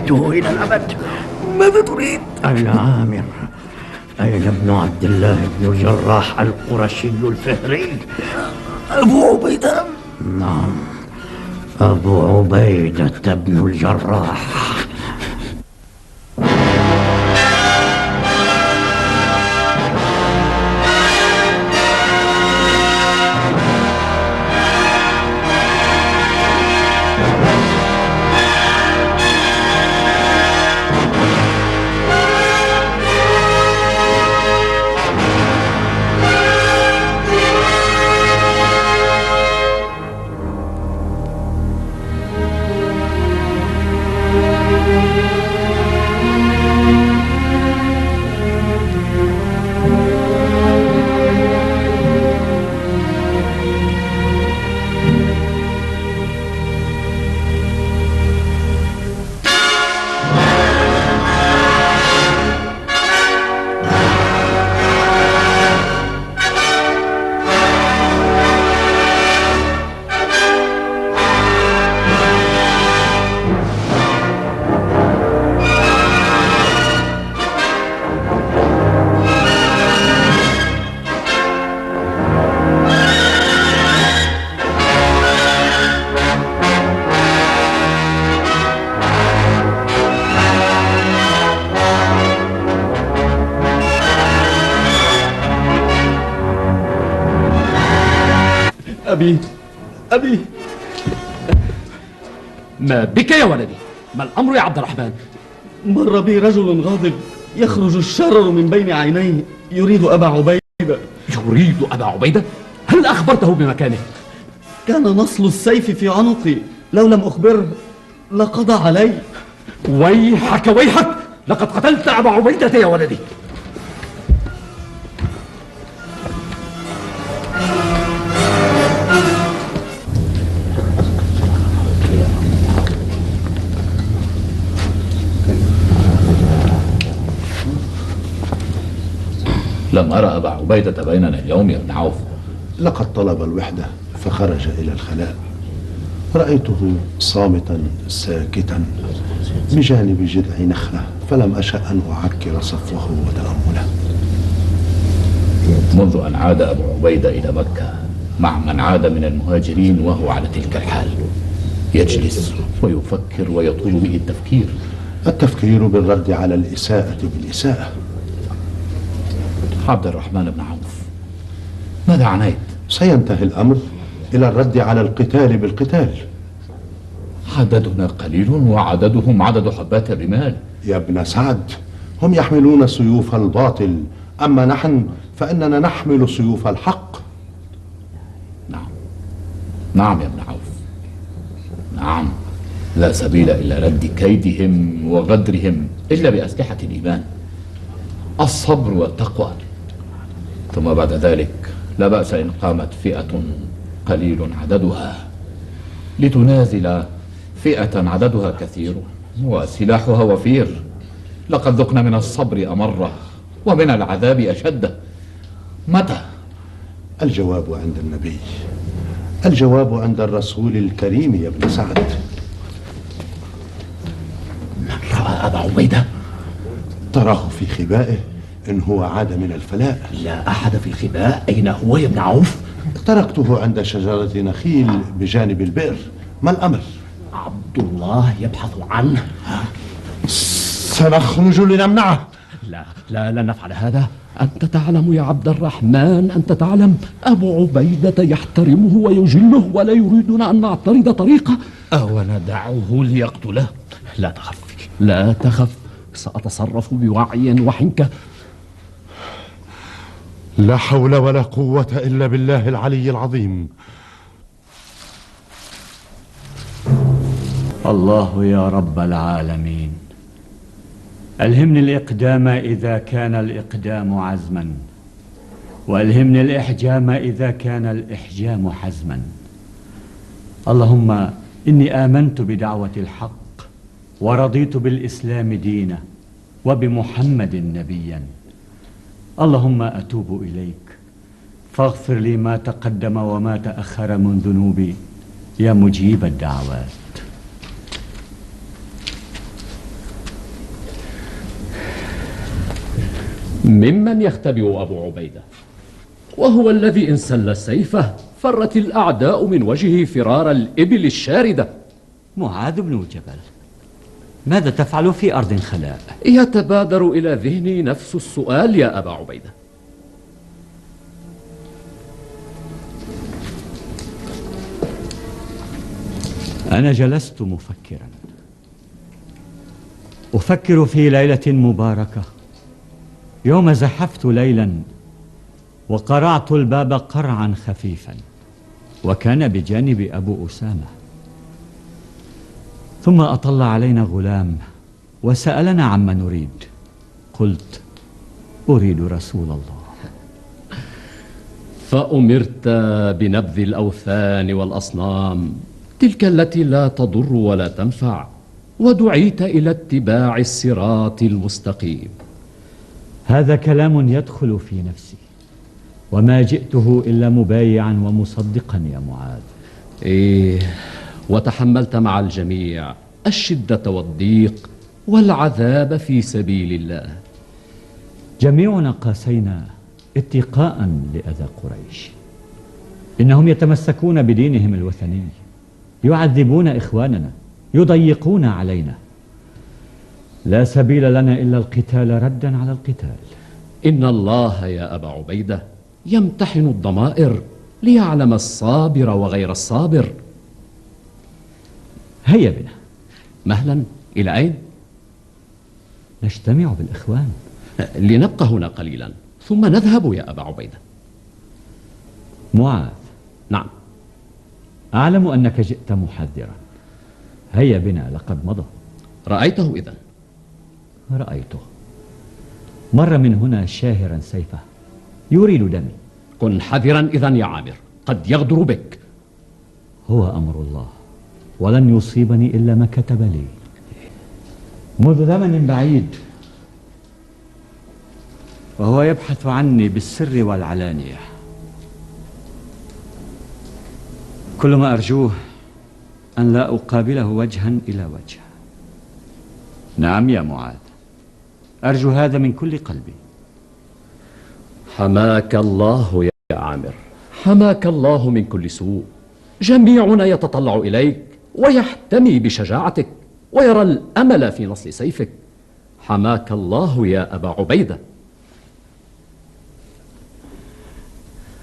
أحببته إلى الأبد. ماذا تريد؟ العامر، أين ابن عبد الله بن الجراح القرشي الفهري؟ أبو عبيدة؟ نعم، أبو عبيدة بن الجراح. أبي ما بك يا ولدي؟ ما الأمر يا عبد الرحمن؟ مر بي رجل غاضب يخرج الشرر من بين عينيه، يريد أبا عبيدة. يريد أبا عبيدة؟ هل أخبرته بمكانه؟ كان نصل السيف في عنقي، لو لم أخبره لقضى علي. ويحك ويحك، لقد قتلت أبا عبيدة يا ولدي. لم أرى أبا عبيدة بيننا اليوم يا ابن عوف. لقد طلب الوحدة فخرج إلى الخلاء. رأيته صامتا ساكتا بجانب جذع نخلة، فلم أشأ أن أعكر صفوه وتأمله. منذ أن عاد أبو عبيدة إلى مكة مع من عاد من المهاجرين وهو على تلك الحال، يجلس ويفكر ويطول به التفكير بالرد على الإساءة بالإساءة. عبد الرحمن بن عوف، ماذا عنيت؟ سينتهي الأمر إلى الرد على القتال بالقتال. عددنا قليل وعددهم عدد حبات الرمال. يا ابن سعد، هم يحملون سيوف الباطل، أما نحن فإننا نحمل سيوف الحق. نعم يا ابن عوف، نعم، لا سبيل إلى رد كيدهم وغدرهم إلا بأسلحة الإيمان، الصبر والتقوى. ثم بعد ذلك لا بأس إن قامت فئة قليل عددها لتنازل فئة عددها كثير وسلاحها وفير. لقد ذقنا من الصبر أمره ومن العذاب أشده. متى؟ الجواب عند النبي، الجواب عند الرسول الكريم يا ابن سعد. من رأى أبا عبيدة؟ تراه في خبائه إن هو عاد من الفلاء. لا أحد في الخباء. أين هو يا ابن عوف؟ تركته عند شجرة نخيل بجانب البئر. ما الأمر؟ عبد الله يبحث عنه. سنخرج لنمنعه. لا نفعل هذا. أنت تعلم يا عبد الرحمن، أنت تعلم أبو عبيدة يحترمه ويجله ولا يريدنا أن نعترض طريقه. أو ندعه ليقتله؟ لا تخف، لا تخف، سأتصرف بوعي وحنكة. لا حول ولا قوة إلا بالله العلي العظيم. الله يا رب العالمين، ألهمني الإقدام إذا كان الإقدام عزما، وألهمني الإحجام إذا كان الإحجام حزما. اللهم إني آمنت بدعوة الحق ورضيت بالإسلام دينا وبمحمد نبيا. اللهم أتوب إليك فاغفر لي ما تقدم وما تأخر من ذنوبي يا مجيب الدعوات. ممن يختبئ أبو عبيدة، وهو الذي إن سل سيفه فرت الأعداء من وجهه فرار الإبل الشاردة. معاذ بن جبل، ماذا تفعل في أرض خلاء؟ يتبادر إلى ذهني نفس السؤال يا أبا عبيدة. أنا جلست مفكرا، أفكر في ليلة مباركة، يوم زحفت ليلا وقرعت الباب قرعا خفيفا، وكان بجانب أبو أسامة، ثم أطل علينا غلام وسألنا عما نريد. قلت: أريد رسول الله. فأمرت بنبذ الأوثان والأصنام تلك التي لا تضر ولا تنفع، ودعيت إلى اتباع الصراط المستقيم. هذا كلام يدخل في نفسي، وما جئته إلا مبايعا ومصدقا يا معاذ. إيه، وتحملت مع الجميع الشدة والضيق والعذاب في سبيل الله. جميعنا قاسينا اتقاء لأذى قريش. إنهم يتمسكون بدينهم الوثني، يعذبون إخواننا، يضيقون علينا. لا سبيل لنا إلا القتال ردا على القتال. إن الله يا أبا عبيدة يمتحن الضمائر ليعلم الصابر وغير الصابر. هيا بنا. مهلا، إلى أين؟ نجتمع بالإخوان. لنبقى هنا قليلا ثم نذهب يا أبا عبيدة. معاذ. نعم. أعلم أنك جئت محذرا. هيا بنا، لقد مضى. رأيته إذن؟ رأيته، مر من هنا شاهرا سيفه يريد دمي. كن حذرا إذن يا عامر، قد يغدر بك. هو أمر الله، ولن يصيبني إلا ما كتب لي. منذ زمن بعيد وهو يبحث عني بالسر والعلانية. كل ما أرجوه أن لا أقابله وجها إلى وجه. نعم يا معاذ، أرجو هذا من كل قلبي. حماك الله يا عامر، حماك الله من كل سوء. جميعنا يتطلع إليك ويحتمي بشجاعتك ويرى الأمل في نصل سيفك. حماك الله يا أبا عبيدة.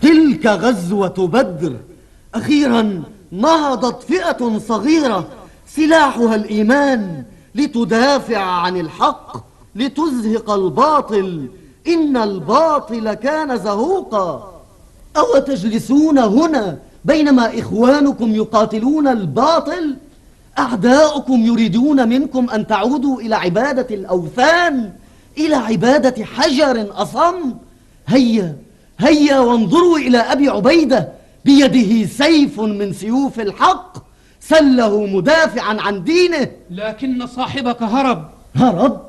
تلك غزوة بدر، أخيرا نهضت فئة صغيرة سلاحها الإيمان لتدافع عن الحق، لتزهق الباطل. إن الباطل كان زهوقا. أو تجلسون هنا بينما إخوانكم يقاتلون الباطل؟ أعداؤكم يريدون منكم أن تعودوا إلى عبادة الأوثان، إلى عبادة حجر أصم. هيا هيا وانظروا إلى أبي عبيدة، بيده سيف من سيوف الحق، سله مدافعا عن دينه. لكن صاحبك هرب. هرب؟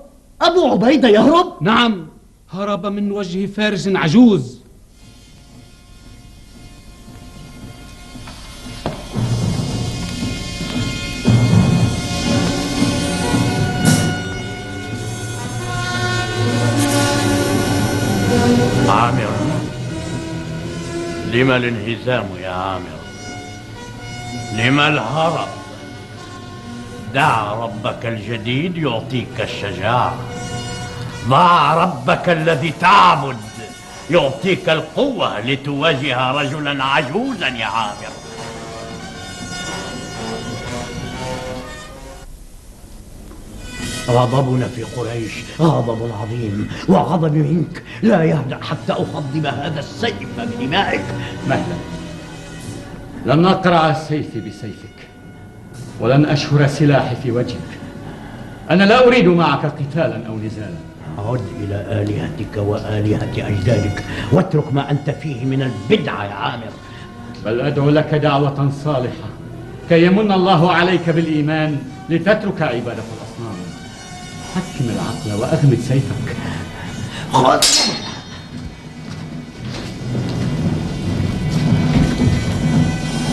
أبو عبيدة يهرب؟ نعم، هرب من وجه فارس عجوز. عامر، لم الانهزام يا عامر؟ لم الهرب؟ دع ربك الجديد يعطيك الشجاعة، ضع ربك الذي تعبد يعطيك القوة لتواجه رجلا عجوزا يا عامر. غضبنا في قريش غضب عظيم، وغضبي منك لا يهدأ حتى أخضب هذا السيف بدمائك. مهلا، لن أقرع السيف بسيفك، ولن أشهر سلاحي في وجهك. أنا لا أريد معك قتالا أو نزالا. عد إلى آلهتك وآلهة أجدادك واترك ما أنت فيه من البدعة يا عامر. بل أدعو لك دعوة صالحة كي يمن الله عليك بالإيمان لتترك عبادة الأصنام. حكم العقل وأغمد سيفك. خذ.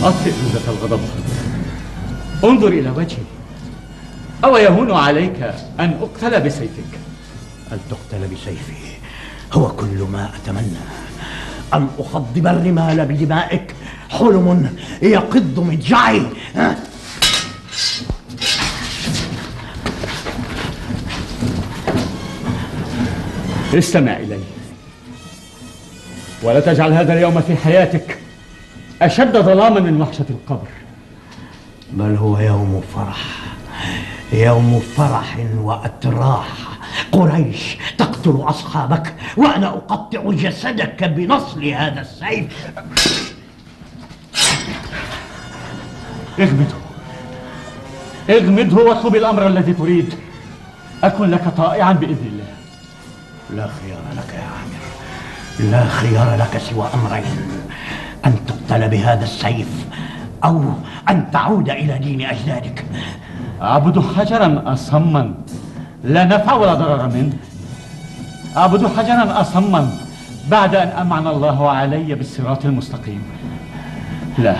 أطفئ جوزة الغضب، انظر إلى وجهي. أو يهون عليك أن أقتل بسيفك؟ أن تقتل بسيفي هو كل ما أتمنى أن أخضب الرمال بدمائك، حلم يقض مضجعي. استمع إلي ولا تجعل هذا اليوم في حياتك أشد ظلاما من وحشة القبر، بل هو يوم فرح، يوم فرح وأتراح. قريش تقتل أصحابك وأنا أقطع جسدك بنصل هذا السيف. اغمده واطلب الأمر الذي تريد، أكن لك طائعا بإذن الله. لا خيار لك يا عامر، لا خيار لك سوى أمرين: أن تقتل بهذا السيف أو أن تعود إلى دين أجدادك. أعبد حجرا أصما لا نفع ولا ضرر منه، أعبد حجرا أصما بعد أن أمعن الله علي بالصراط المستقيم. لا،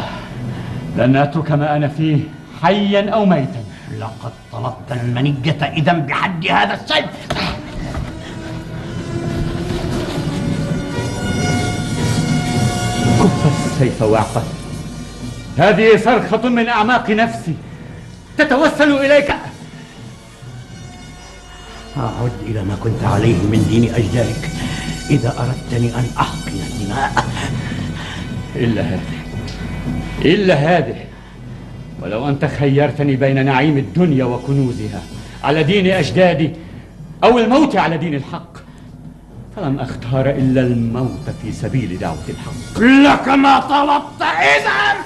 لن أترك ما أنا فيه حيا أو ميتا. لقد طلبت المنية إذا بحد هذا السيف. كف السيف واعقل، هذه صرخة من أعماق نفسي تتوسل إليك. أعد إلى ما كنت عليه من دين أجدادك إذا أردتني أن أحقن الدماء. إلا هذه، ولو أنت خيرتني بين نعيم الدنيا وكنوزها على دين أجدادي أو الموت على دين الحق، فلم أختار إلا الموت في سبيل دعوة الحق. لك ما طلبت إذن.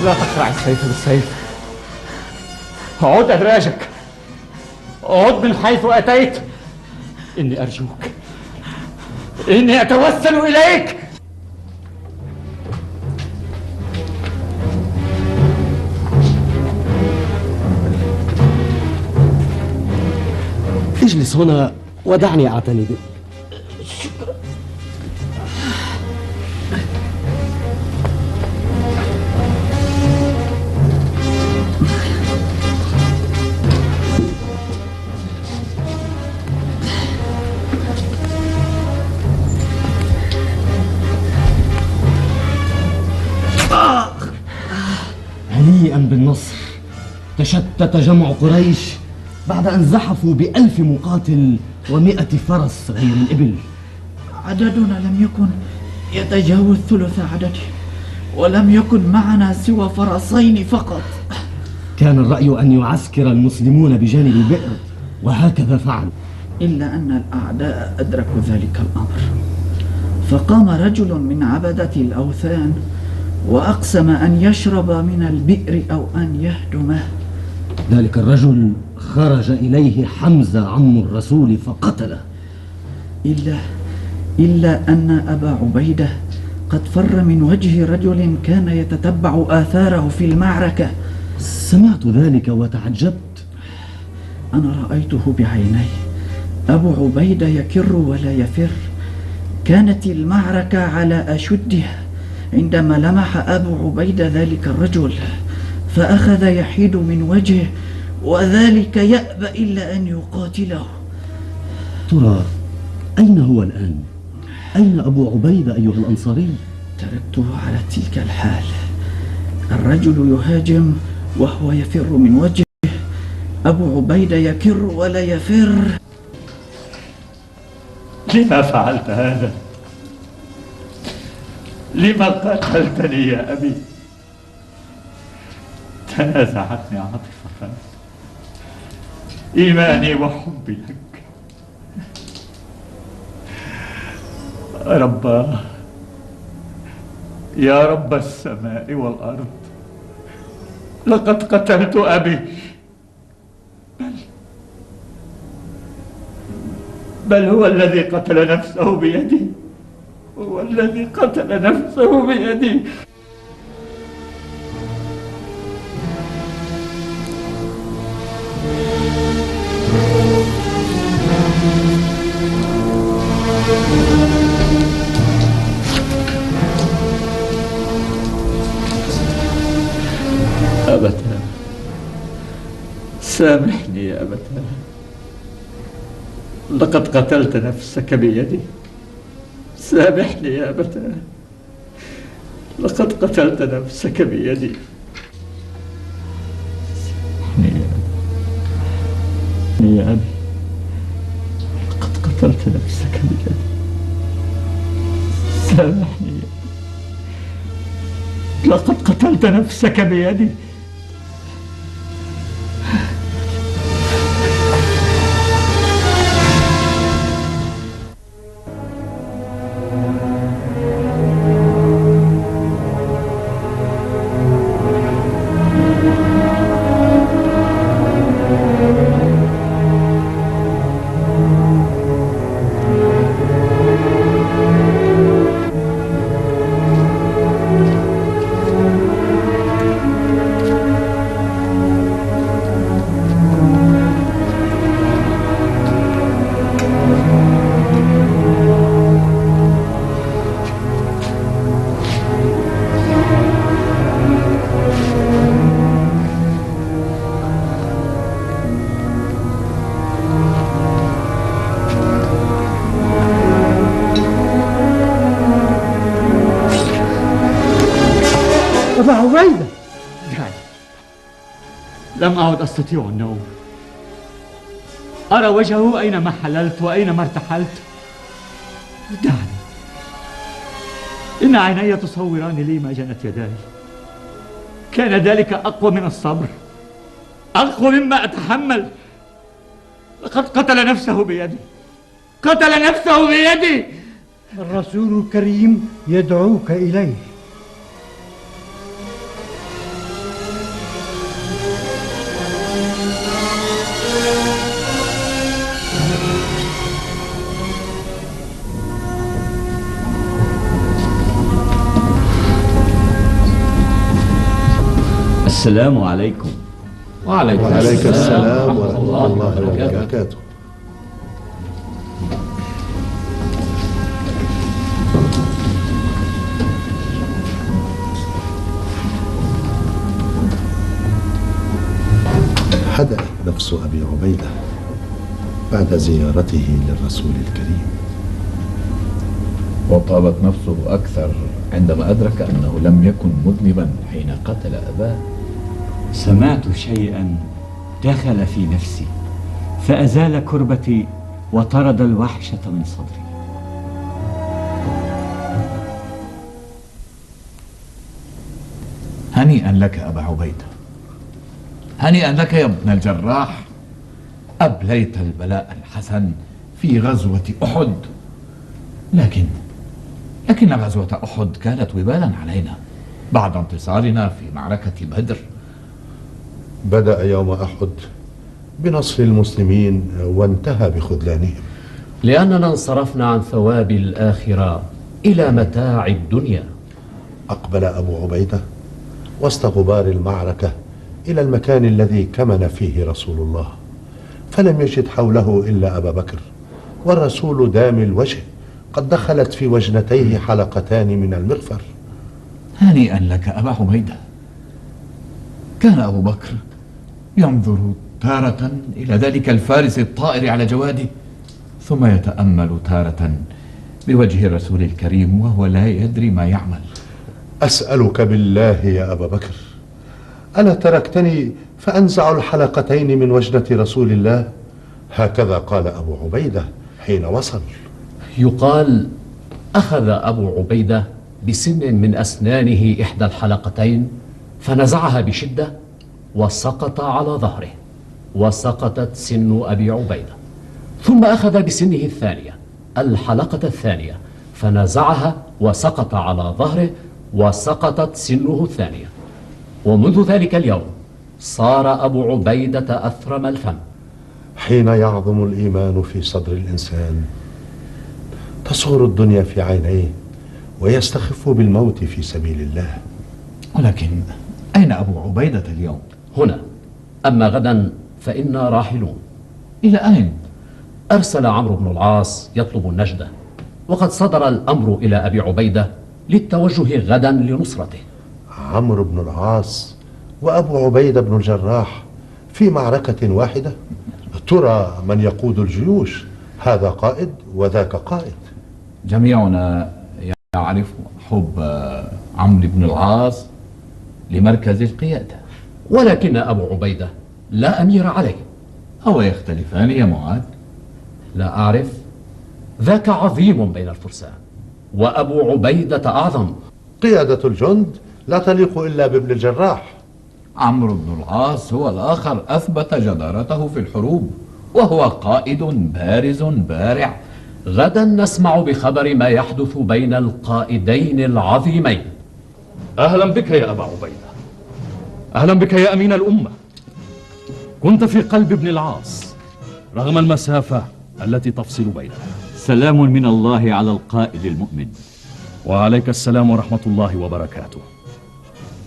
لا تقرع السيف بالسيف، عد أدراجك، عد من حيث أتيت. إني أرجوك، إني أتوسل إليك. اجلس هنا ودعني أعتني بك. هنيئا بالنصر. تشتت جمع قريش بعد أن زحفوا ب1000 مقاتل و100 فرس غير الإبل. عددنا لم يكن يتجاوز ثلث عدده، ولم يكن معنا سوى فرسين فقط. كان الرأي أن يعسكر المسلمون بجانب البئر، وهكذا فعل. إلا أن الأعداء أدركوا ذلك الأمر، فقام رجل من عبدة الأوثان وأقسم أن يشرب من البئر أو أن يهدمه. ذلك الرجل خرج إليه حمزة عم الرسول فقتله. إلا أن أبا عبيدة قد فر من وجه رجل كان يتتبع آثاره في المعركة. سمعت ذلك وتعجبت. أنا رأيته بعيني، أبو عبيدة يكر ولا يفر. كانت المعركة على أشدها عندما لمح أبو عبيدة ذلك الرجل، فأخذ يحيد من وجهه، وذلك يأبى إلا أن يقاتله. ترى أين هو الآن؟ أين أبو عبيدة أيها الأنصاري؟ تركته على تلك الحال، الرجل يهاجم وهو يفر من وجهه، أبو عبيدة يكر ولا يفر. لما فعلت هذا؟ لما قتلتني يا أبي؟ تنازعتني عاطفة إيماني وحبي لك. رباه، يا رب السماء والأرض، لقد قتلت أبي، بل هو الذي قتل نفسه بيدي، هو الذي قتل نفسه بيدي. أبتاه، سامحني يا أبتاه، لقد قتلت نفسك بيدي. سامحني يا أبتاه، لقد قتلت نفسك بيدي. سامحني يا أبي، لقد قتلت نفسك بيدي. سامحني يا أبي، لقد قتلت نفسك بيدي. أبا عبيدة، دعني، لم أعد أستطيع النوم. أرى وجهه أينما حللت وأينما ارتحلت. دعني، إن عيني تصوران لي ما جنت يداي. كان ذلك أقوى من الصبر، أقوى مما أتحمل. لقد قتل نفسه بيدي، قتل نفسه بيدي. الرسول الكريم يدعوك إليه. السلام عليكم. وعليك السلام ورحمة الله وبركاته. هدأت نفس أبي عبيدة بعد زيارته للرسول الكريم، وطابت نفسه أكثر عندما أدرك أنه لم يكن مذنبا حين قتل أباه. سمعت شيئا دخل في نفسي فأزال كربتي وطرد الوحشة من صدري. هنيئا لك أبا عبيدة، هنيئا لك يا ابن الجراح. أبليت البلاء الحسن في غزوة أحد، لكن غزوة أحد كانت وبالا علينا بعد انتصارنا في معركة بدر. بدأ يوم أحد بنصر المسلمين وانتهى بخذلانهم، لأننا انصرفنا عن ثواب الآخرة إلى متاع الدنيا. أقبل أبو عبيدة وسط غبار المعركة إلى المكان الذي كمن فيه رسول الله، فلم يجد حوله إلا أبا بكر، والرسول دام الوجه قد دخلت في وجنتيه حلقتان من المغفر. هنيئا لك أبا عبيدة. كان أبو بكر ينظر تارة إلى ذلك الفارس الطائر على جواده، ثم يتأمل تارة بوجه الرسول الكريم وهو لا يدري ما يعمل. أسألك بالله يا أبا بكر، ألا تركتني فأنزع الحلقتين من وجنة رسول الله؟ هكذا قال أبو عبيدة حين وصل. يقال أخذ أبو عبيدة بسن من أسنانه إحدى الحلقتين فنزعها بشدة وسقط على ظهره، وسقطت سن أبي عبيدة. ثم أخذ بسنه الثانية الحلقة الثانية فنزعها وسقط على ظهره، وسقطت سنه الثانية. ومنذ ذلك اليوم صار أبو عبيدة أثرم الفم. حين يعظم الإيمان في صدر الإنسان تصغر الدنيا في عينيه ويستخف بالموت في سبيل الله. ولكن أين أبو عبيدة اليوم؟ هنا، أما غدا فإنا راحلون. إلى أين؟ أرسل عمرو بن العاص يطلب النجدة، وقد صدر الأمر إلى أبي عبيدة للتوجه غدا لنصرته. عمرو بن العاص وأبو عبيدة بن الجراح في معركة واحدة؟ ترى من يقود الجيوش؟ هذا قائد وذاك قائد. جميعنا يعرف حب عمرو بن العاص لمركز القيادة، ولكن أبو عبيدة لا أمير عليه. أو يختلفان يا معاذ؟ لا أعرف، ذاك عظيم بين الفرسان وأبو عبيدة أعظم. قيادة الجند لا تليق إلا بابن الجراح. عمرو بن العاص هو الآخر، أثبت جدارته في الحروب وهو قائد بارز بارع. غدا نسمع بخبر ما يحدث بين القائدين العظيمين. أهلا بك يا أبا عبيدة، أهلا بك يا أمين الأمة. كنت في قلب ابن العاص رغم المسافة التي تفصل بيننا. سلام من الله على القائد المؤمن. وعليك السلام ورحمة الله وبركاته.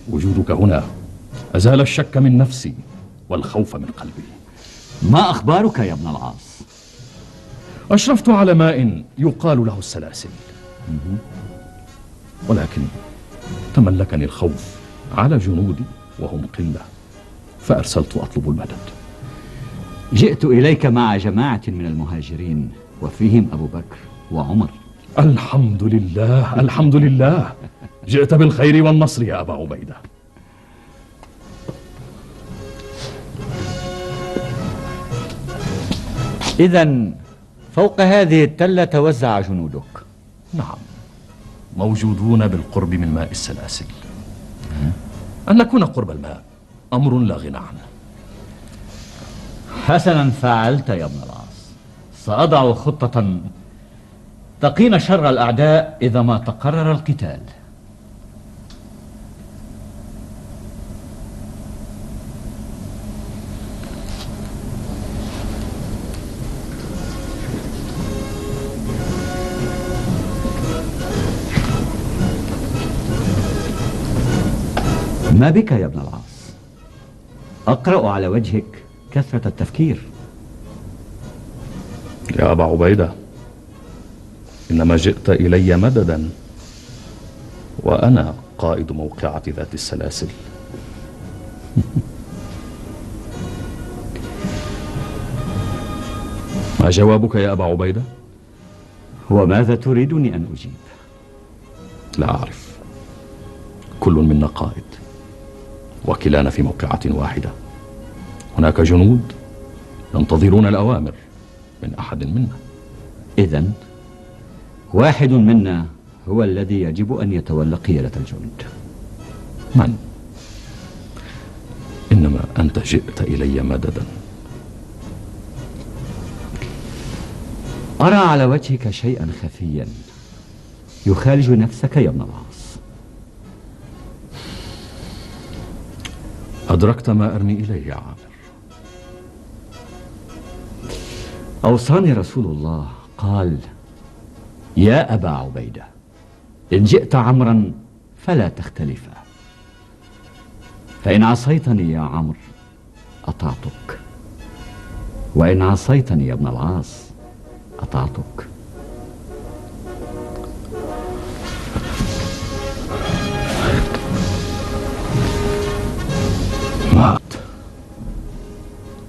وجودك هنا أزال الشك من نفسي والخوف من قلبي. ما أخبارك يا ابن العاص؟ أشرفت على ماء يقال له السلاسل، ولكن تملكني الخوف على جنودي وهم قلة، فأرسلت أطلب المدد. جئت إليك مع جماعة من المهاجرين وفيهم أبو بكر وعمر. الحمد لله الحمد لله، جئت بالخير والنصر يا أبا عبيدة. إذن فوق هذه التلة توزع جنودك؟ نعم، موجودون بالقرب من ماء السلاسل. أن نكون قرب الماء أمر لا غنى عنه. حسنا فعلت يا ابن العاص. سأضع خطة تقينا شر الأعداء إذا ما تقرر القتال. ما بك يا ابن العاص؟ أقرأ على وجهك كثرة التفكير. يا أبا عبيدة، إنما جئت إلي مددا وأنا قائد موقعة ذات السلاسل. ما جوابك يا أبا عبيدة؟ وماذا تريدني أن أجيب؟ لا أعرف، كل منا قائد وكلانا في موقعة واحدة. هناك جنود ينتظرون الأوامر من أحد منا. إذن واحد منا هو الذي يجب أن يتولى قيادة الجند. من؟ إنما أنت جئت إلي مددا. أرى على وجهك شيئا خفيا يخالج نفسك يا ابن العاص. أدركت ما أرمي إليه يا عامر. أوصاني رسول الله قال: يا أبا عبيدة، إن جئت عمرا فلا تختلفا، فإن عصيتني يا عمرو أطعتك، وإن عصيتني يا ابن العاص أطعتك. مات،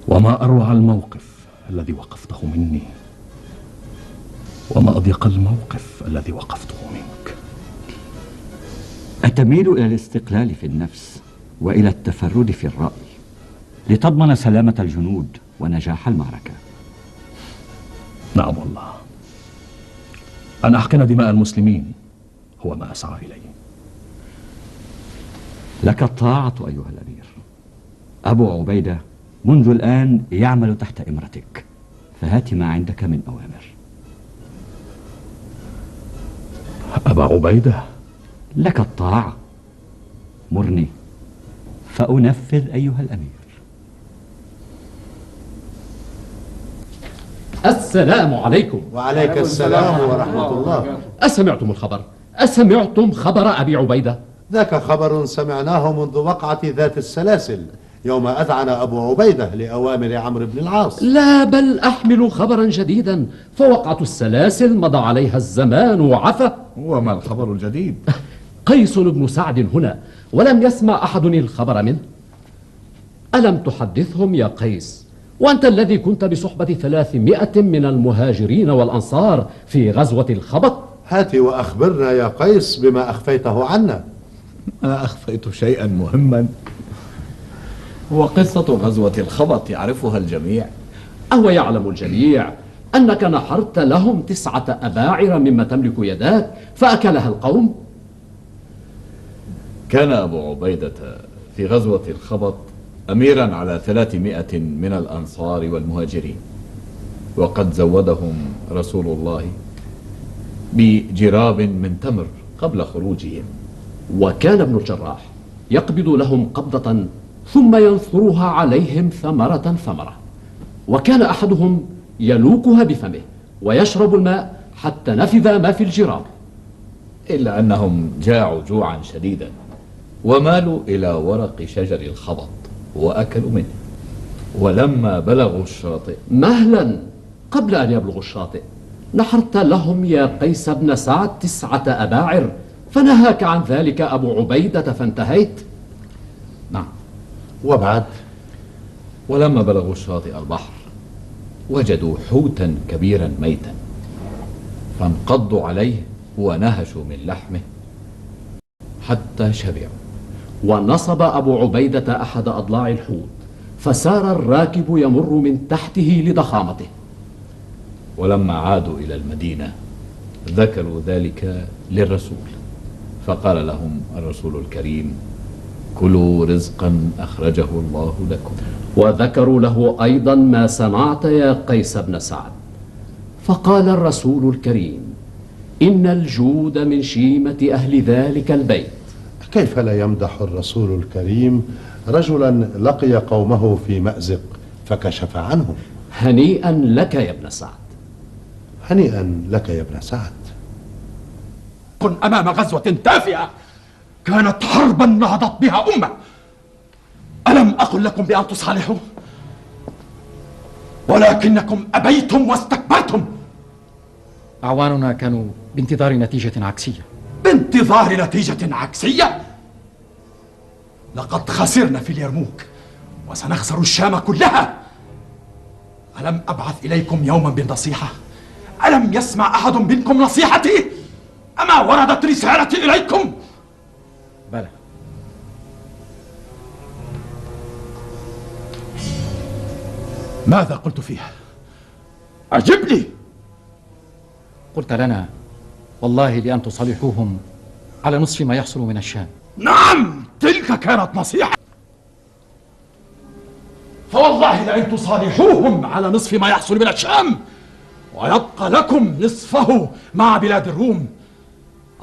وما أروع الموقف الذي وقفته مني، وما أضيق الموقف الذي وقفته منك. أتميل إلى الاستقلال في النفس وإلى التفرد في الرأي لتضمن سلامة الجنود ونجاح المعركة. نعم والله، أن أحقن دماء المسلمين هو ما أسعى إليه. لك الطاعة أيها الأمير. أبو عبيدة منذ الآن يعمل تحت إمرتك، فهات ما عندك من أوامر. أبا عبيدة، لك الطاعة، مرني فأنفذ أيها الأمير. السلام عليكم. وعليك السلام ورحمة الله. أسمعتم الخبر؟ أسمعتم خبر أبي عبيدة؟ ذاك خبر سمعناه منذ وقعة ذات السلاسل، يوم أذعن أبو عبيدة لأوامر عمرو بن العاص. لا، بل أحمل خبرا جديدا، فوقعة السلاسل مضى عليها الزمان وعفى. وما الخبر الجديد؟ قيس بن سعد هنا، ولم يسمع أحد الخبر منه. ألم تحدثهم يا قيس وأنت الذي كنت بصحبة 300 من المهاجرين والأنصار في غزوة الخبط. هات وأخبرنا يا قيس بما أخفيته عنا. أنا أخفيت شيئا مهما، وقصة غزوة الخبط يعرفها الجميع. أو يعلم الجميع أنك نحرت لهم 9 أباعر مما تملك يداك فأكلها القوم؟ كان أبو عبيدة في غزوة الخبط أميرا على 300 من الأنصار والمهاجرين، وقد زودهم رسول الله بجراب من تمر قبل خروجهم. وكان ابن الجراح يقبض لهم قبضة ثم ينثرها عليهم ثمرة ثمرة، وكان أحدهم يلوكها بفمه ويشرب الماء حتى نفذ ما في الجراب. إلا أنهم جاعوا جوعا شديدا ومالوا إلى ورق شجر الخبط وأكلوا منه. ولما بلغوا الشاطئ، مهلا قبل أن يبلغوا الشاطئ، نحرت لهم يا قيس بن سعد 9 أباعر فنهاك عن ذلك أبو عبيدة فانتهيت. نعم. وبعد؟ ولما بلغوا شاطئ البحر وجدوا حوتا كبيرا ميتا، فانقضوا عليه ونهشوا من لحمه حتى شبعوا. ونصب أبو عبيدة أحد أضلاع الحوت فسار الراكب يمر من تحته لضخامته. ولما عادوا إلى المدينة ذكروا ذلك للرسول، فقال لهم الرسول الكريم: كلوا رزقا أخرجه الله لكم. وذكروا له أيضا ما صنعت يا قيس بن سعد، فقال الرسول الكريم: إن الجود من شيمة أهل ذلك البيت. كيف لا يمدح الرسول الكريم رجلا لقي قومه في مأزق فكشف عنهم؟ هنيئا لك يا ابن سعد. هنيئا لك يا ابن سعد. كن أمام غزوة تافهة كانت حربا نهضت بها أمة. ألم أقل لكم بأن تصالحوا؟ ولكنكم أبيتم واستكبرتم. أعواننا كانوا بانتظار نتيجة عكسية. بانتظار نتيجة عكسية؟ لقد خسرنا في اليرموك وسنخسر الشام كلها. ألم أبعث إليكم يوما بالنصيحة؟ ألم يسمع أحد منكم نصيحتي؟ أما وردت رسالتي إليكم؟ بلى. ماذا قلت فيها؟ أجبني. قلت لنا والله لأن تصالحوهم على نصف ما يحصل من الشام. نعم، تلك كانت نصيحة. فوالله لأن تصالحوهم على نصف ما يحصل من الشام ويبقى لكم نصفه مع بلاد الروم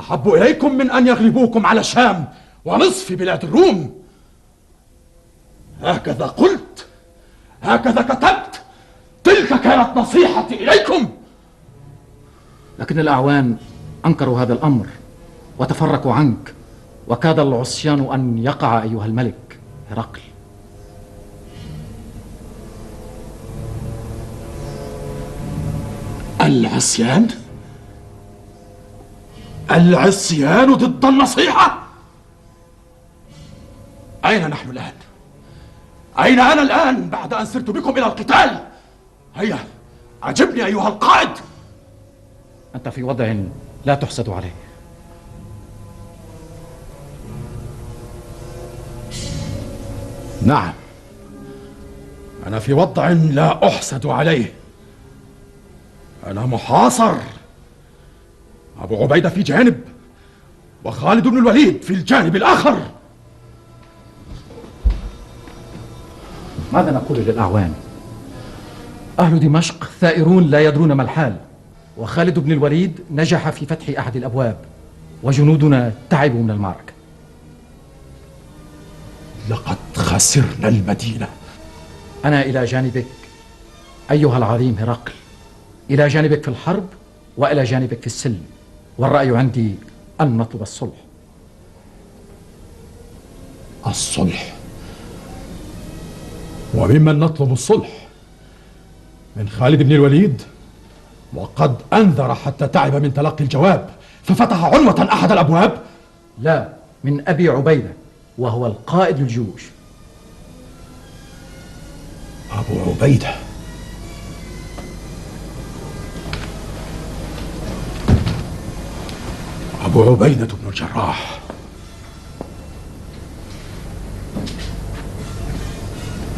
أحب إليكم من أن يغلبوكم على الشام ونصف بلاد الروم. هكذا قلت، هكذا كتبت، تلك كانت نصيحتي إليكم. لكن الأعوان أنكروا هذا الأمر وتفرقوا عنك، وكاد العصيان أن يقع أيها الملك هرقل. العصيان؟ العصيان ضد النصيحة؟ أين نحن الآن؟ أين أنا الآن بعد أن سرت بكم إلى القتال؟ هيا أجبني أيها القائد. أنت في وضع لا تحسد عليه. نعم، أنا في وضع لا أحسد عليه. أنا محاصر، أبو عبيدة في جانب وخالد بن الوليد في الجانب الآخر. ماذا نقول للأعوان؟ أهل دمشق ثائرون لا يدرون ما الحال، وخالد بن الوليد نجح في فتح أحد الأبواب، وجنودنا تعبوا من المعركة. لقد خسرنا المدينة. أنا إلى جانبك أيها العظيم هرقل، إلى جانبك في الحرب وإلى جانبك في السلم، والرأي عندي أن نطلب الصلح. الصلح؟ وممن نطلب الصلح؟ من خالد بن الوليد؟ وقد أنذر حتى تعب من تلقي الجواب ففتح عنوة أحد الأبواب. لا، من أبي عبيدة، وهو القائد الجيوش. أبو عبيدة. أبو عبيدة بن الجراح.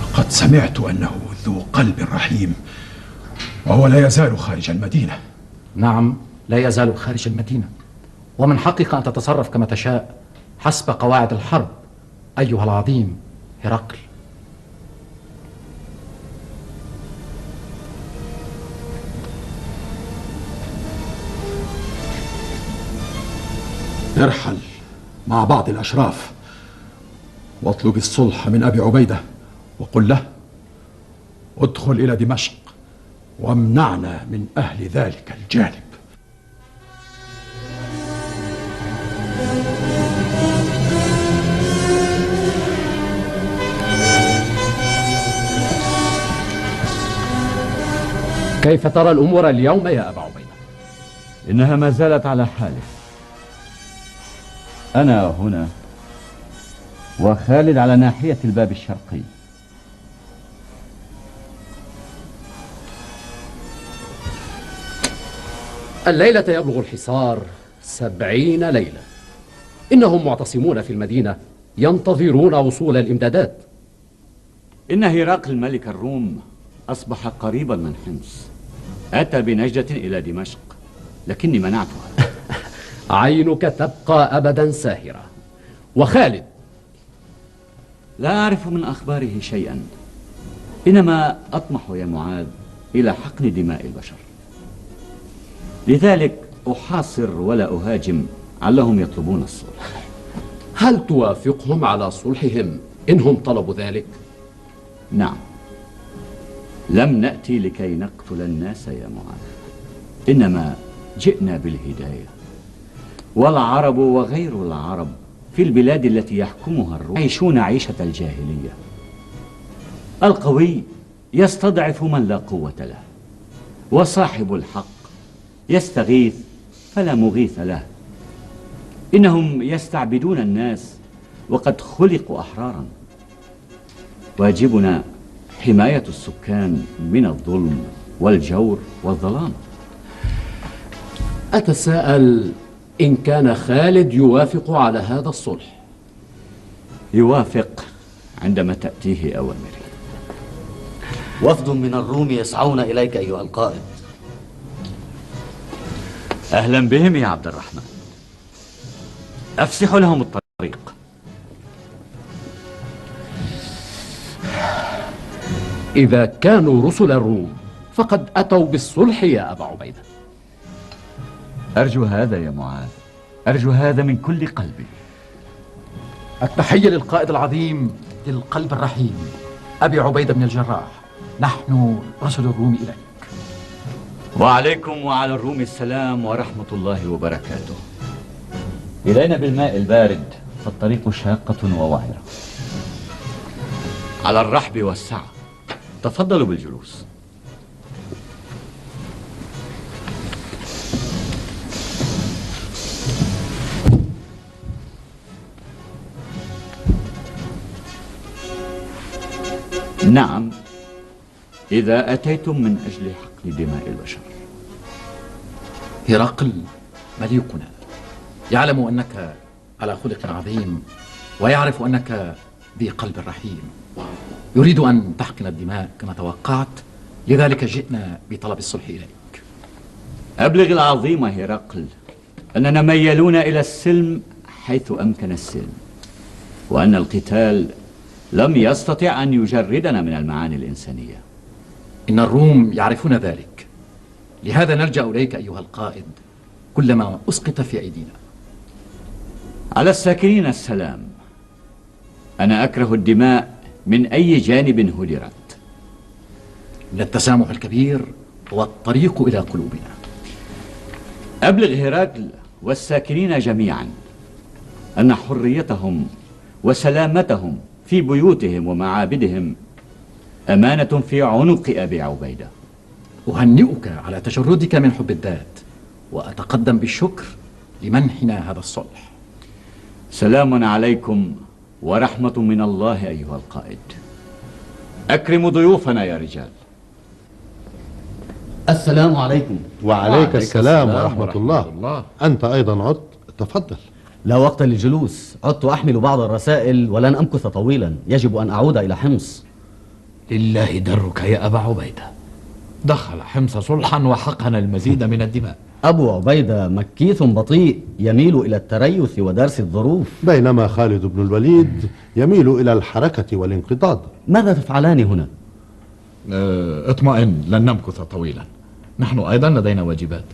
لقد سمعت أنه ذو قلب رحيم، وهو لا يزال خارج المدينة. نعم، لا يزال خارج المدينة، ومن حقك أن تتصرف كما تشاء حسب قواعد الحرب أيها العظيم هرقل. ارحل مع بعض الأشراف واطلب الصلح من أبي عبيدة، وقل له ادخل إلى دمشق وامنعنا من أهل ذلك الجانب. كيف ترى الأمور اليوم يا أبا عبيدة؟ إنها ما زالت على حاله. أنا هنا وخالد على ناحية الباب الشرقي. الليلة يبلغ الحصار 70 ليلة. إنهم معتصمون في المدينة ينتظرون وصول الإمدادات. إن هرقل ملك الروم أصبح قريبا من حمص، أتى بنجدة إلى دمشق لكني منعتها. عينك تبقى أبدا ساهرة. وخالد؟ لا أعرف من أخباره شيئا، إنما أطمح يا معاذ إلى حقن دماء البشر، لذلك أحاصر ولا أهاجم علهم يطلبون الصلح. هل توافقهم على صلحهم إنهم طلبوا ذلك؟ نعم، لم نأتي لكي نقتل الناس يا معاذ، إنما جئنا بالهداية. والعرب وغير العرب في البلاد التي يحكمها الروم يعيشون عيشة الجاهلية. القوي يستضعف من لا قوة له، وصاحب الحق يستغيث فلا مغيث له. إنهم يستعبدون الناس وقد خلقوا أحرارا. واجبنا حماية السكان من الظلم والجور والظلام. أتساءل إن كان خالد يوافق على هذا الصلح. يوافق عندما تأتيه أوامري. وفد من الروم يسعون إليك أيها القائد. أهلا بهم يا عبد الرحمن، أفسحوا لهم الطريق. إذا كانوا رسل الروم فقد أتوا بالصلح يا أبا عبيدة. أرجو هذا يا معاذ، أرجو هذا من كل قلبي. التحية للقائد العظيم ذي القلب الرحيم أبي عبيدة بن الجراح. نحن رسل الروم إليك. وعليكم وعلى الروم السلام ورحمة الله وبركاته. إلينا بالماء البارد، فالطريق شاقة ووعرة. على الرحب والسعة، تفضلوا بالجلوس. نعم، إذا أتيتم من أجل حقن دماء البشر. هرقل مليكنا يعلم أنك على خلق عظيم، ويعرف أنك ذي قلب رحيم، يريد أن تحقن الدماء كما توقعت، لذلك جئنا بطلب الصلح إليك. أبلغ العظيم هرقل أننا ميالون إلى السلم حيث أمكن السلم، وأن القتال لم يستطع أن يجردنا من المعاني الإنسانية. إن الروم يعرفون ذلك، لهذا نلجأ إليك أيها القائد كلما أسقط في أيدينا. على الساكنين السلام. أنا أكره الدماء من أي جانب هدرت. إن التسامح الكبير هو الطريق إلى قلوبنا. أبلغ هرقل والساكنين جميعا أن حريتهم وسلامتهم في بيوتهم ومعابدهم أمانة في عنق أبي عبيدة. أهنئك على تجردك من حب الذات، وأتقدم بالشكر لمنحنا هذا الصلح. سلام عليكم ورحمة من الله أيها القائد. أكرموا ضيوفنا يا رجال. السلام عليكم. وعليك السلام ورحمة الله. أنت أيضا عدت، تفضل. لا وقت للجلوس، عدت أحمل بعض الرسائل ولن أمكث طويلا، يجب أن أعود إلى حمص. لله درك يا أبا عبيدة، دخل حمص صلحا وحقن المزيد من الدماء. أبو عبيدة مكيث بطيء يميل إلى التريث ودرس الظروف، بينما خالد بن الوليد يميل إلى الحركة والانقضاض. ماذا تفعلان هنا؟ اطمئن، لن نمكث طويلا، نحن أيضا لدينا واجبات.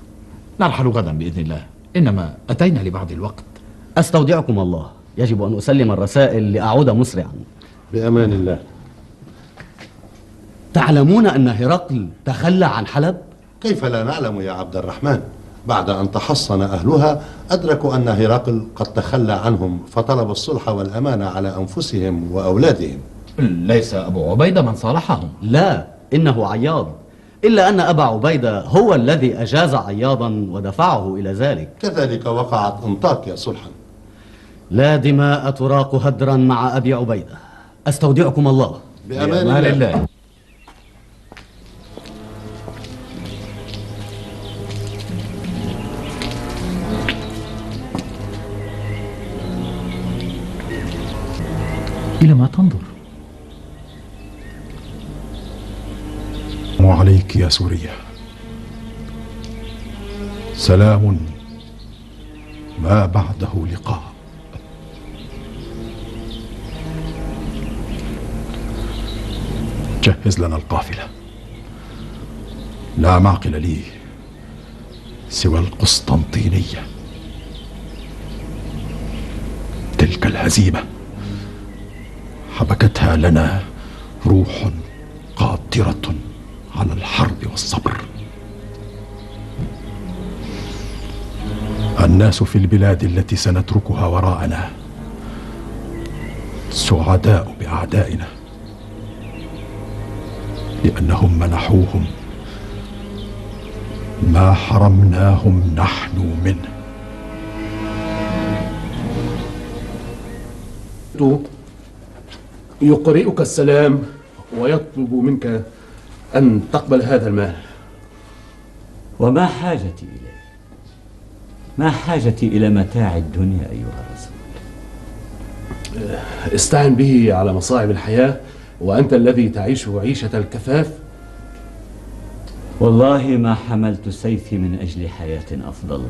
نرحل غدا بإذن الله، إنما أتينا لبعض الوقت. أستودعكم الله، يجب أن أسلم الرسائل لأعود مسرعا. بأمان الله. تعلمون أن هرقل تخلى عن حلب؟ كيف لا نعلم يا عبد الرحمن؟ بعد أن تحصن أهلها أدركوا أن هرقل قد تخلى عنهم، فطلب الصلح والأمان على أنفسهم وأولادهم. ليس أبو عبيدة من صالحهم. لا، إنه عياض، إلا أن أبا عبيدة هو الذي أجاز عياضا ودفعه إلى ذلك. كذلك وقعت أنطاكيا صلحا. لا دماء تراق هدرا مع أبي عبيدة. أستودعكم الله. بأمان الله. إلى ما تنظر؟ وعليك يا سوريا سلام ما بعده لقاء. جهز لنا القافلة، لا معقل لي سوى القسطنطينية. تلك الهزيمة حبكتها لنا روح قاطرة على الحرب والصبر. الناس في البلاد التي سنتركها وراءنا سعداء بأعدائنا، لأنهم منحوهم ما حرمناهم نحن منه. يقرئك السلام ويطلب منك أن تقبل هذا المال. وما حاجتي إليه؟ ما حاجتي إلى متاع الدنيا أيها الرسول؟ استعن به على مصاعب الحياة وأنت الذي تعيش عيشة الكفاف. والله ما حملت سيفي من أجل حياة أفضل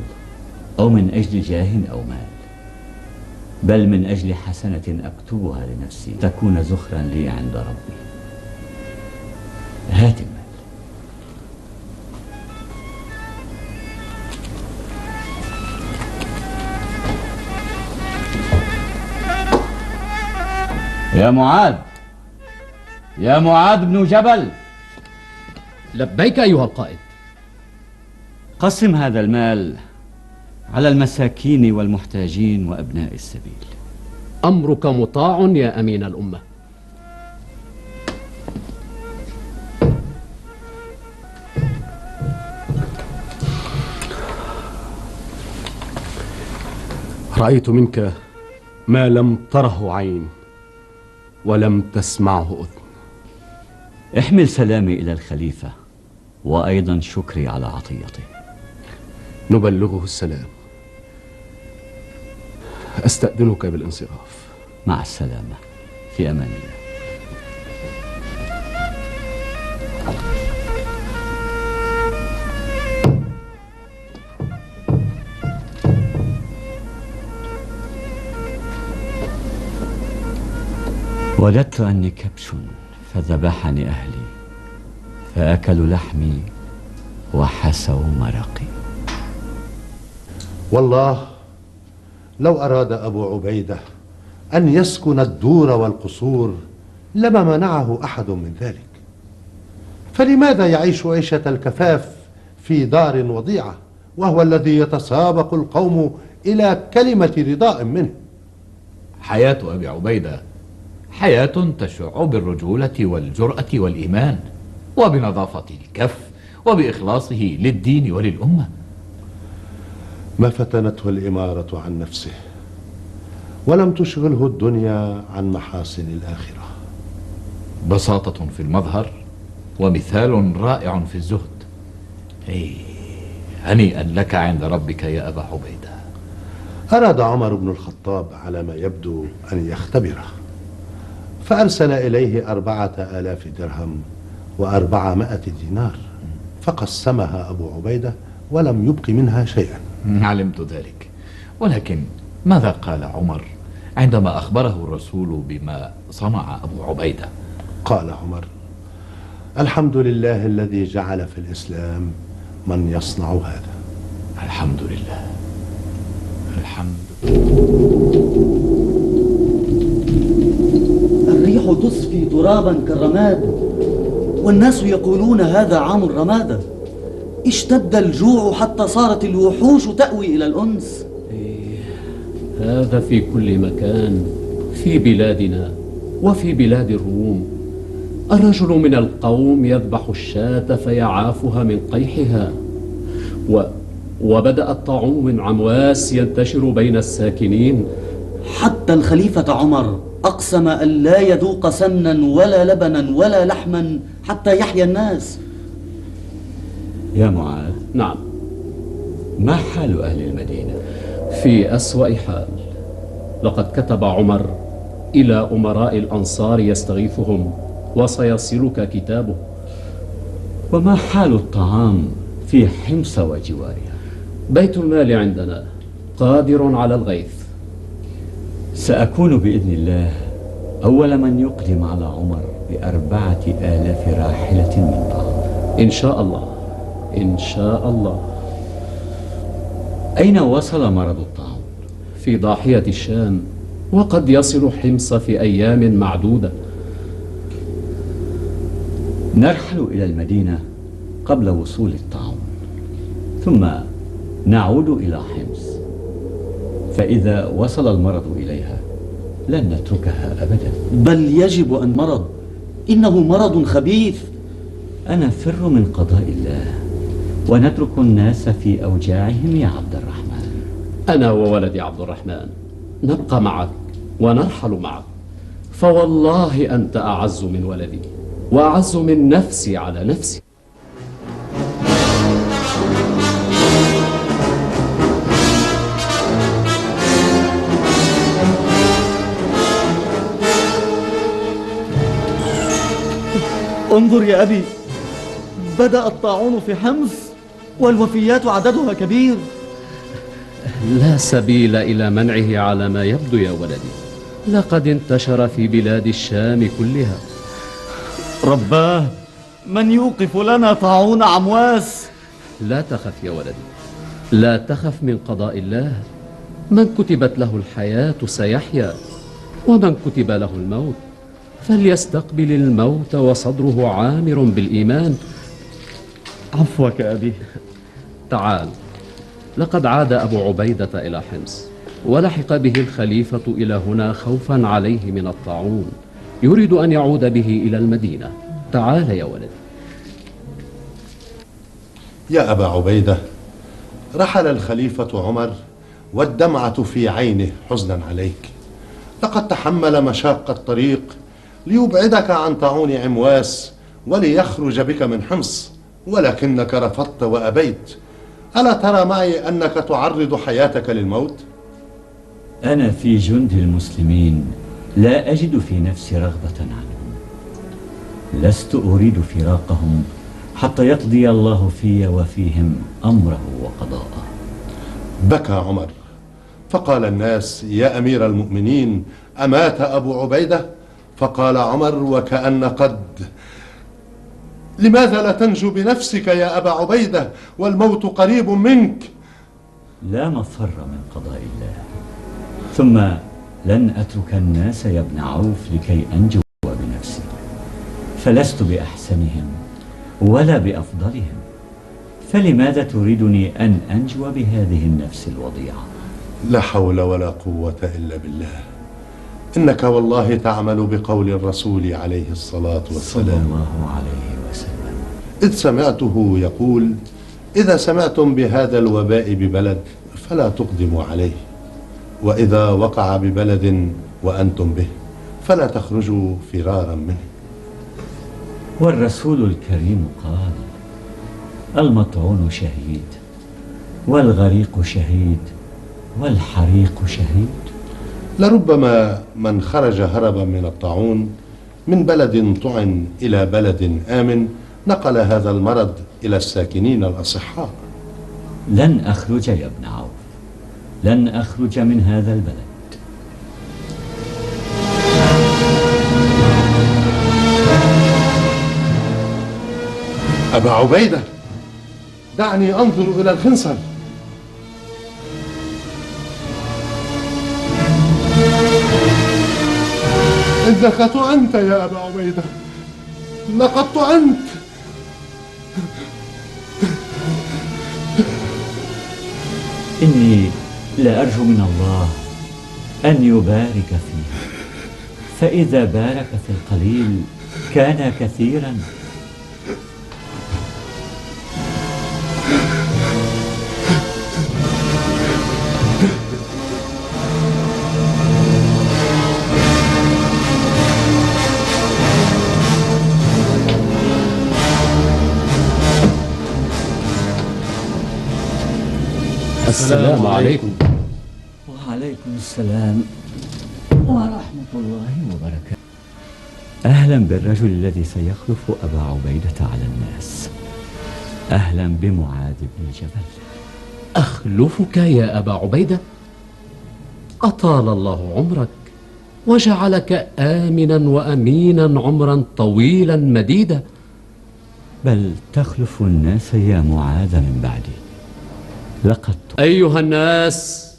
أو من أجل جاه أو مال، بل من أجل حسنة أكتبها لنفسي تكون زخرا لي عند ربي. هات المال. يا معاذ، يا معاذ بن جبل. لبيك أيها القائد. قسم هذا المال على المساكين والمحتاجين وأبناء السبيل. أمرك مطاع يا أمين الأمة. رأيت منك ما لم تره عين ولم تسمعه أذن. احمل سلامي إلى الخليفة وأيضا شكري على عطيته. نبلغه السلام. أستأذنك بالانصراف. مع السلامة، في أمان الله. وددت أني كبش فذبحني أهلي فأكلوا لحمي وحسوا مرقي. والله لو أراد أبو عبيدة أن يسكن الدور والقصور لما منعه أحد من ذلك، فلماذا يعيش عيشة الكفاف في دار وضيعة وهو الذي يتسابق القوم إلى كلمة رضاء منه؟ حياة أبي عبيدة حياة تشع بالرجولة والجرأة والإيمان وبنظافة الكف وبإخلاصه للدين وللأمة. ما فتنته الإمارة عن نفسه ولم تشغله الدنيا عن محاسن الآخرة. بساطة في المظهر ومثال رائع في الزهد. هنيئا لك عند ربك يا أبا عبيدة. أراد عمر بن الخطاب على ما يبدو أن يختبره، فأرسل إليه 4000 درهم و400 دينار، فقسمها أبو عبيدة ولم يبق منها شيئا. علمت ذلك، ولكن ماذا قال عمر عندما أخبره الرسول بما صنع أبو عبيدة؟ قال عمر: الحمد لله الذي جعل في الإسلام من يصنع هذا. الحمد لله. الحمد. الريح تصفي ترابا كالرماد، والناس يقولون هذا عام الرمادة. اشتد الجوع حتى صارت الوحوش تأوي إلى الأنس. هذا في كل مكان، في بلادنا وفي بلاد الروم. الرجل من القوم يذبح الشاة فيعافها من قيحها، وبدأ الطاعون من عمواس ينتشر بين الساكنين. حتى الخليفة عمر أقسم أن لا يذوق سمنا ولا لبنا ولا لحما حتى يحيا الناس. يا معاذ. نعم. ما حال أهل المدينة؟ في أسوأ حال. لقد كتب عمر إلى أمراء الأنصار يستغيثهم، وسيصلك كتابه. وما حال الطعام في حمص وجوارها؟ بيت المال عندنا قادر على الغيث. سأكون بإذن الله أول من يقدم على عمر ب4000 راحلة من طعام. إن شاء الله، إن شاء الله. أين وصل مرض الطاعون؟ في ضاحية الشام، وقد يصل حمص في أيام معدودة. نرحل إلى المدينة قبل وصول الطاعون، ثم نعود إلى حمص، فإذا وصل المرض إليها لن نتركها أبدا. بل يجب أن مرض، إنه مرض خبيث. أنا فر من قضاء الله، ونترك الناس في أوجاعهم يا عبد الرحمن. أنا وولدي عبد الرحمن نبقى معك ونرحل معك، فوالله أنت أعز من ولدي وأعز من نفسي على نفسي. انظر يا أبي، بدأ الطاعون في حمص والوفيات عددها كبير. لا سبيل إلى منعه على ما يبدو يا ولدي. لقد انتشر في بلاد الشام كلها. رباه، من يوقف لنا طاعون عمواس؟ لا تخف يا ولدي، لا تخف من قضاء الله. من كتبت له الحياة سيحيا، ومن كتب له الموت فليستقبل الموت وصدره عامر بالإيمان. عفوك أبي. تعال، لقد عاد أبو عبيدة إلى حمص، ولحق به الخليفة إلى هنا خوفا عليه من الطاعون. يريد أن يعود به إلى المدينة. تعال يا ولد. يا أبا عبيدة، رحل الخليفة عمر والدمعة في عينه حزنا عليك. لقد تحمل مشاق الطريق ليبعدك عن طاعون عمواس وليخرج بك من حمص، ولكنك رفضت وأبيت. ألا ترى معي أنك تعرض حياتك للموت؟ أنا في جند المسلمين لا أجد في نفسي رغبة عنهم. لست أريد فراقهم حتى يقضي الله في وفيهم أمره وقضاءه. بكى عمر، فقال الناس: يا أمير المؤمنين، أمات أبو عبيدة؟ فقال عمر وكأن قد: لماذا لا تنجو بنفسك يا أبا عبيدة والموت قريب منك؟ لا مفر من قضاء الله، ثم لن أترك الناس يا ابن عوف لكي أنجو بنفسي، فلست بأحسنهم ولا بأفضلهم، فلماذا تريدني أن أنجو بهذه النفس الوضيعة؟ لا حول ولا قوة إلا بالله. إنك والله تعمل بقول الرسول عليه الصلاة والسلام صلى الله عليه وسلم، إذ سمعته يقول: إذا سمعتم بهذا الوباء ببلد فلا تقدموا عليه، وإذا وقع ببلد وأنتم به فلا تخرجوا فرارا منه. والرسول الكريم قال: المطعون شهيد، والغريق شهيد، والحريق شهيد. لربما من خرج هربا من الطاعون من بلد طعن إلى بلد آمن نقل هذا المرض إلى الساكنين الأصحاء. لن أخرج يا ابن عوف، لن أخرج من هذا البلد. أبا عبيدة، دعني أنظر إلى الخنصر. إنك طعنت يا أبا عبيدة، لقد طعنت. إني لأرجو من الله أن يبارك فيه، فإذا بارك في القليل كان كثيرا. السلام عليكم. وعليكم السلام ورحمة الله وبركاته. أهلا بالرجل الذي سيخلف أبا عبيدة على الناس. أهلا بمعاذ بن جبل. أخلفك يا أبا عبيدة؟ أطال الله عمرك وجعلك آمنا وأمينا عمرا طويلا مديدا. بل تخلف الناس يا معاذ من بعدي. لقد أيها الناس،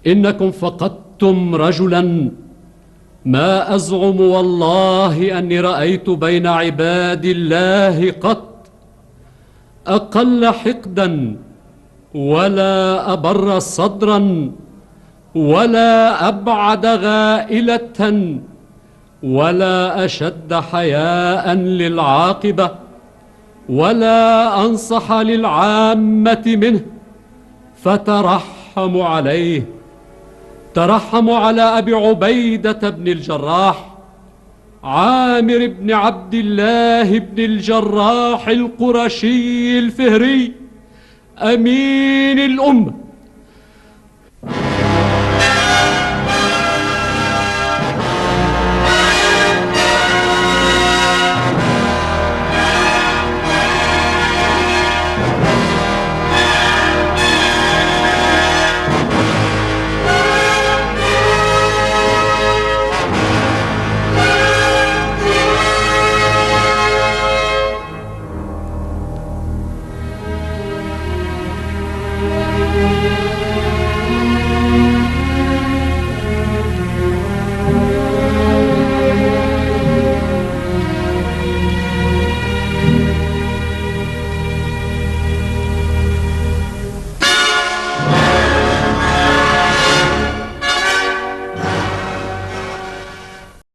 إنكم فقدتم رجلا ما أزعم والله أني رأيت بين عباد الله قط أقل حقدا ولا أبر صدرا ولا أبعد غائلة ولا أشد حياء للعاقبة ولا أنصح للعامة منه، فترحموا عليه. ترحموا على أبي عبيدة بن الجراح، عامر بن عبد الله بن الجراح القرشي الفهري، أمين الأمة،